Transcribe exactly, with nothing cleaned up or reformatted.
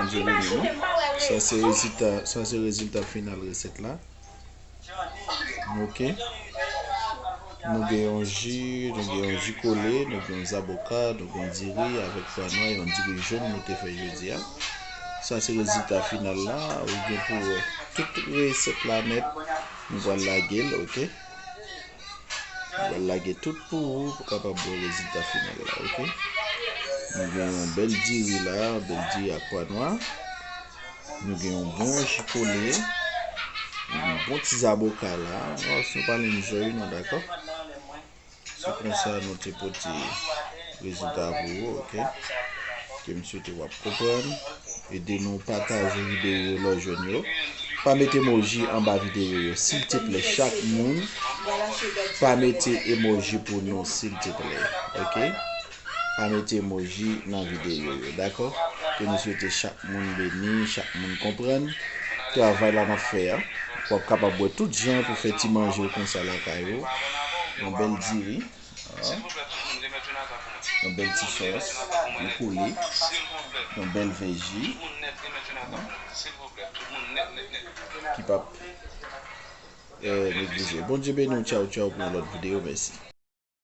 Bondye beni nou. Sa se rezilta, sa se rezilta final resèt la. Ok. Nou gen yon ji, nou gen yon ji kole, nou gen yon zaboka, nou gen yon diri avèk pwa nwa, yon diri jòn nou te fè jodi a. Sa se rezilta final la. Ou gen pou wè tout resèt la nèt. Nou pral lage l, ok. Nou pral lage tout pou ou, pou kapab wè rezilta final la, ok. Nou gen yon bèl diri la, yon bèl diri ak pwa nwa. Nou gen yon bon ji kole. Nou gen yon bon ti zaboka la. Wè, si nou pale m jòy nou, dakò? Se konsa nou te pote rezilta pou ou, ok? Ke m swete w ap konprann. Ede nou pataje videyo yo lè w jwenn yo. Pa mete emoji anba videyo yo, silteplè, chak moun. Pa mete emoji pou nou, silteplè, ok? Pa mete emoji nan videyo yo, dakò? Ke nou swete chak moun beni, chak moun konprann travay la n ap fè a. W ap kapab wè tout jan pou fè ti manje w konsa lakay ou. Yon bèl diri. Ah. Yon bèl ti sòs, yon kole, yon bèl vèji, ki p ap, eh, neglije. Bondye beni w, tchaw, tchaw, pou yon lòt videyo, mèsi.